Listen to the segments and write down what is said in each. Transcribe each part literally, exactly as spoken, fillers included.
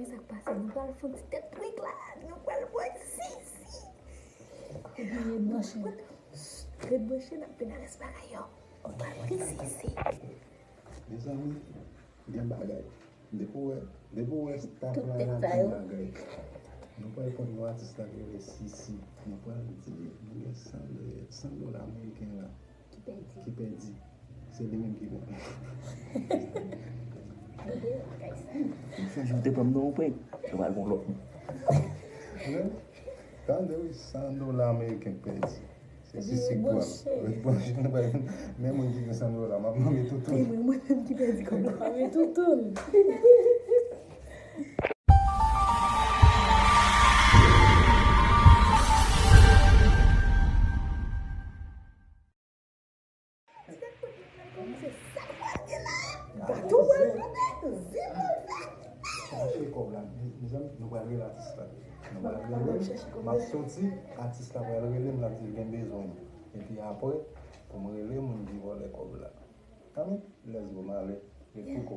Sa k pase, nou pral fè yon ti tèt twik la, nou pral bwè sisi. Epi ret branche. Ret branche, n ap vin avèk bagay yo. Nou pral bwè sisi. Mezanmi, gen bagay. Depi w wè, depi w wè staff la la gen bagay. Nou pral konn yon atis la ki rele Sisi. Nou pral di, nou gen san dola, san dola ameriken la. Ki pèdi. Ki pèdi. Se li menm ki pèdi. Li fè joute pran m nan yon prank. Yo pral gon lòt moun. Tande wi, san dola ameriken k pèdi. Se Sisi k pran. Ret branche, nou bay, men moun ki gen san dola, m ap mande toutoun. Se mwen, mwen menm ki pèdi kòb la. Mwen toutoun. Bato pral flennen, vi pral flennen. Chache kòb la. Mezanmi, nou pral rele atis la. Nou pral rele. M ap soti, atis la pral rele m, l ap di l gen bezwen m. Epi apre, pou m rele moun ki vòlè kòb la. Kami, let's go, m ale. Ret pou kò.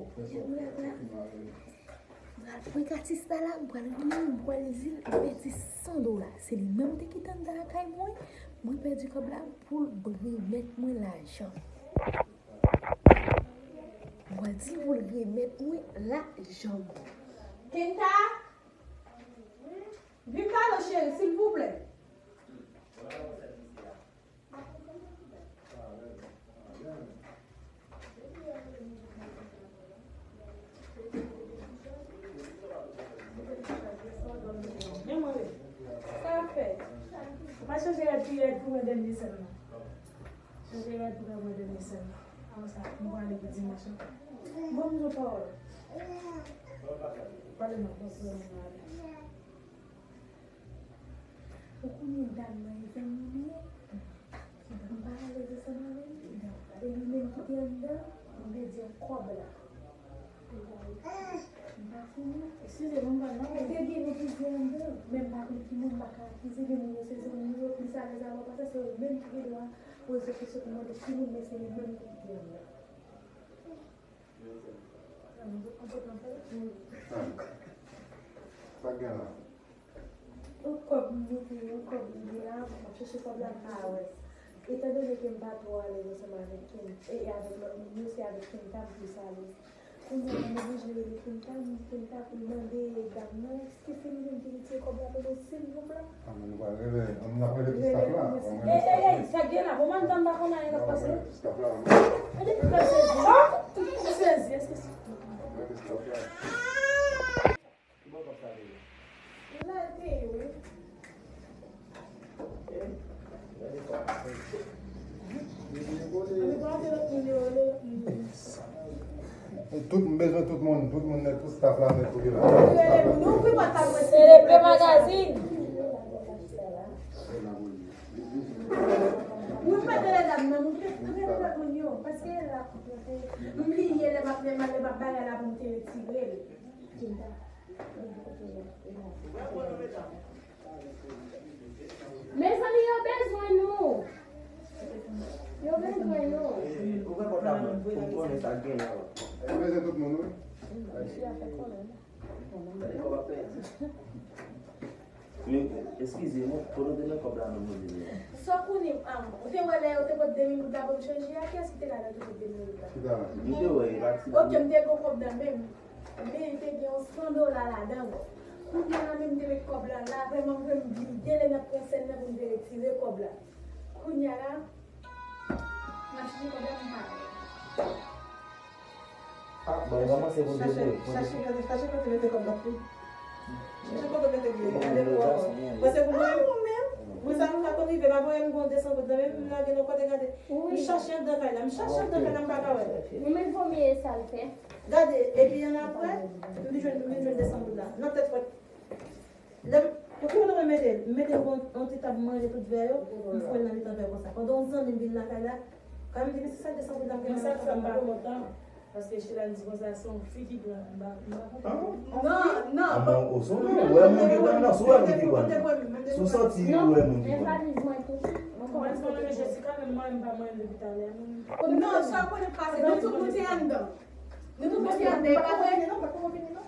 Pral pran atis la la, m pral rele l, m pral di l, m pèdi san dola. Se li menm te kite anndan lakay mwen, mwen pèdi kòb la pou l remèt mwen lajan. M pral di l pou l remèt mwen lajan mwen. Kenta! Vin pale, cheri, silvouplè. Men mwen wi. Sa ap fèt? Ou pa chanje rad pi rèd pou mwen dènye sèn nan. Chanje rad pou mwen dènye sèn nan. Avan sa, nou prale pou dimanch lan. Bon, m di w pawòl. Pale non, bon, bon, bon, bon. Ou konnen dam nan e zanmi m ye. M pa alèz ansanm avè l. E li menm ki te anndan, m pèdi kòb la. M pa fini. Eskize m, m pa nan. Te gen nou plizyè anndan, men m pa konn ki moun, m pa ka akize, gen moun yo se zanmi yo, plis alèz avè w, paske se yo menm ki gen dwa poze kesyon pou mande ki moun, men se li menm ki te anndan. Sa k gen la? Yon kòb m mete, yon kòb m gen la, m ap chèche kòb la, m pa wè. Etandone ke m pa twò alèz ansanm avèk Ken, e avèk lòt moun yo, se avèk Kenta m plis alèz. Kounye a, m oblije rele Kenta, m di Kenta pou l mande dam nan, èske se li menm ki retire kòb la pou mwen, silvouplè? A, men nou pral rele, ann n ap rele ti staf la. Ey, ey, ey, sa k gen la? Bon, mwen, m pa konn anyen k ap pase. N ap rele ti staf la. Gade, m sezi. M sezi, èske se... N ap rele ti staf la. Ki bò kòb sa te ye? Lè te ye, wi. Tout, m bezwen tout moun, tout moun nèt, tout staff la nèt pou vin la. Se le pe magazine. Wi, m pa tande dam nan, m te, m te tande moun yo, paske la, m bliye lè m ap, lè m ap, lè m ap bagay la pou m te retire l. Mezanmi, yo bezwen nou. Yo bezwen nou. Ou wè pòtab mwen pou m konnen sa k gen la. Yo bezwen tout moun, wi. Men, eskize mwen, kote w te nan kòb la menm, mwen di nou? Sa w konnen, um, ou te wè lè yo te pot de mil goud la pou m chanje a, kiyès ki te la lè yo te pot de mil goud la? Ki ta la? M te wè, e pa ti... Ok, m te gen kòb nan men m. Men te gen yon san dola ladan l. Kounye a la, men m te met kòb la la, vrèman vre, m bliye lè n ap pran sèn nan pou m te retire kòb la. Kounye a la, m ap chèche kòb la, m pa wè. Ah, bon, kòmanse pou depo. Chache, chache kote, chache kote mete kòb la tou. Chache kote mete byen, gade pou wè. Mwen se pou mwen. Mwen sa m ka konn rive, pa voye m gon de san goud nan men m, m lage nan kote gade. M chache anndan kay la, m chache anndan kay la, m pa ka wè. Ou menm fòmye sa l fè. Gade, epi annapre, m vin jwenn, m vin jwenn de san goud la. Nan tèt fwèt. Lè m, pou ki kote mwen mete l? M mete l bò yon ti tab manje tout vè yo, m foure l nan mitan vè konsa. Pandan yon zanmi m vin lakay la, kanmenm di, "Men se sa de san goud la m gen nan sa m pa kontan." Paske Sheila di konsa, se yon fi ki pran, m pa, m pa konprann. Non, non. Ou wè moun ki pran, non, si w wè moun ki pran. Si w santi ou wè moun ki pran. Mwen, mwen, Jessica, men mwen, m pa mwen depi talè. Non, sa konnen pase, nou tout nou te anndan. Nou tout nou te anndan, e pa vre? Non, pa konprann non.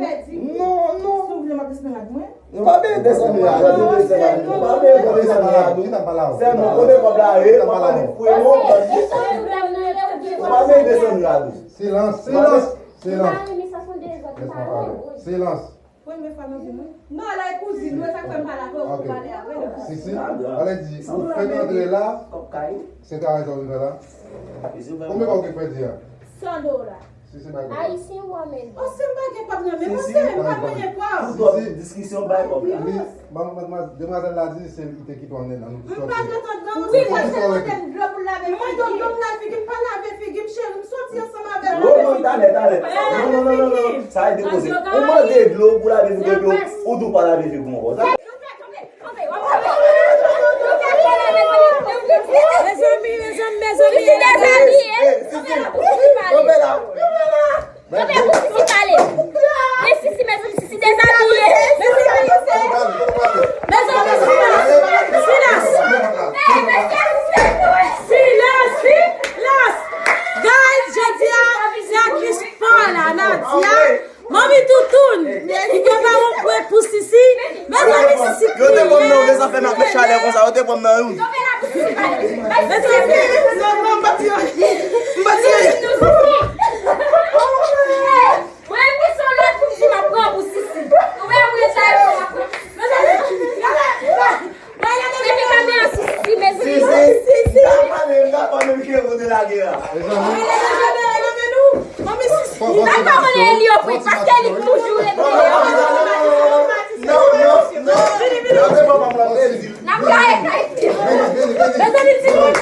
pèdi. Non, non. Si w vle, m ap desann rad mwen. Nou pa bezwen desann rad, nou pa bezwen desann rad. Sèlman, kote kòb la ye, w ap annik fouye non. Nou pa bezwen desann rad. Silans, silans, silans. Lès mwen pale. Silans. Premye fwa nan vi mwen. Non, la e kouzin mwen, sa k fè m pale avè w, pou pale avè w. Sisi, ale di, ou fèk antre la, se travay sa w vin fè la? Konbyen kòb ou gen pèdi a? San dola. Sisi, bay kòb la. Ayisyen ou Amèriken? O, si m pa gen kòb nan men mwen, se m pa genyen kòb. Pou twòp diskisyon, bay kòb la. Li, madmwazèl la di se li te kite w anndan, nou te sòti. M pa gentan dan, wi, mwen se mande m dlo pou l lave figi. Mwen dlo m lave figi, m pa lave figi m, cheri, m sòti ansanm avè l. Woy, talè, talè. Non, non, non, non, non. Sa e depoze. Ou mande dlo pou lave figi, epi ou di w pa lave figi w ankò. Mezanmi, mezanmi, mezanmi. Sisi dezabiye. Sisi, kanpe la. Kanpe pou Sisi pale. Men Sisi, mezanmi, Sisi dezabiye. Mezanmi, silans. Silans. Silans, silans. Guys, jodi a, se aktris pa la, Nadia. Manmi Toutoun, ki te ba yon pwent pou Sisi. Mezanmi, Yo te pran m nan yon de zafè n ap met chalè konsa, yo te pran m nan yon. Non, non, m pa tire. M pa tire. Mwen menm ki se yon lòt moun si m ap pran pou Sisi. Ou wè mwen sa yo m ap pran. Mezanmi, gade, gade, gade, gade kamera sou Sisi, mezanmi. Sisi, Sisi. Gade pa menm, gade pa menm cheve w te lage a. Gade cheve nan men nou. Manmi Sisi. Sa pa konnen li yo pran, paske li toujou rete. Non, non, non. N ap gaye kay. Mezanmi, timoun.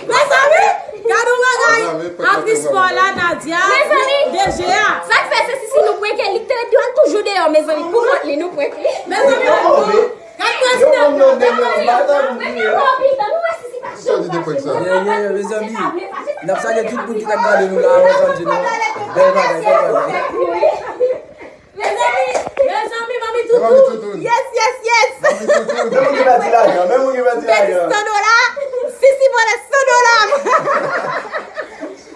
Mezanmi, gade yon bagay. Aktris pa w la, Nadia, D G a. Sa k fè se Sisi nou pranke, li te di an toujou deyò, mezanmi, pou kont li, nou pranke. Mezanmi, gad prezidan nan, gad prezidan nan, mezanmi. Yo, yo, yo, mezanmi. N ap salye tout moun ki t ap gade nou la, avan samdi nou. Bèl bagay, bèl bagay. Mezanmi, mezanmi, manmi toutou. Yes, yes, yes. Men moun ki pèdi lajan, men moun ki pèdi lajan. Pèdi san dola, Sisi vòlè san dola.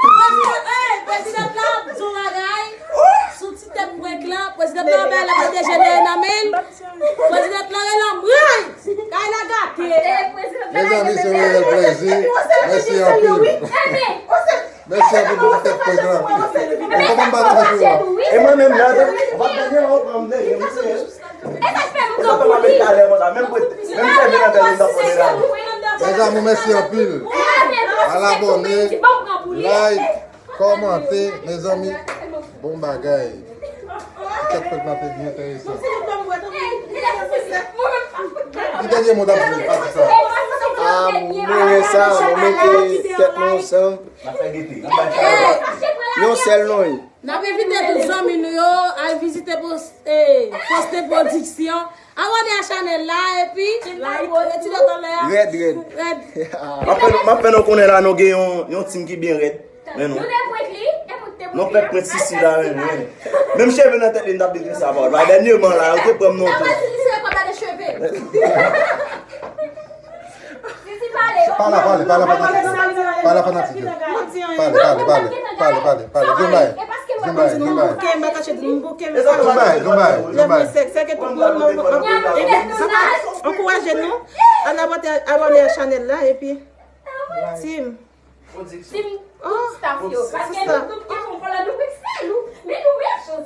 Prezidan, ey, prezidan la di yon bagay. Sou ti tèt prank lan, prezidan la bay la dejenere nan men l. Prezidan la rele anmwey. Kay la gate. Mezanmi, se yon reyèl plezi. Mèsi anpil. Mèsi anpil pou ti tèt prank lan. Mwen kontan m pa t fè sou la. E mwen menm, la, w ap gade, w ap pran m dèyè, m se. E sa k fè m pran pou li. Mezanmi, mèsi anpil. Al abòne, like, kòmante, mezanmi. Bon bagay. Ti tèt prank lan te byen enteresan. Ki dènye mo w t ap di, pati sa? Ah, mwen renmen sa, nou mete tèt nou ansanm. N ap fè gete, n ap bay chalè. Yon sèl non ye. N ap envite tout zanmi nou yo al vizite Poste, eh, Poste Production. Abòne a chanèl la epi like, retire tan lè a. Rèd, rèd. Rèd. M ap fè, m ap fè nou konnen la, nou gen yon, yon team ki byen rèd. Men nou. Nou te prank li, e pou te prank li. Nou fè prank Sisi la, men, men. Menm cheve nan tèt li, n t ap detrese sa, pa. Dènyèman la, yo te pran m nan tou. Pale, pale, pale, pale, pale, fanatik yo. Pale, pale, pale, pale, pale, pale. Di yon bagay, di yon bagay, di yon bagay. Di yon bagay, di yon bagay, di yon bagay. Ankouraje nou. Ann abòne, abòne a chanèl la, epi. Team. Team tout staff yo. Paske nou tout gen yon pwoblèm, nou pik sèl ou. Men nou menm, sèl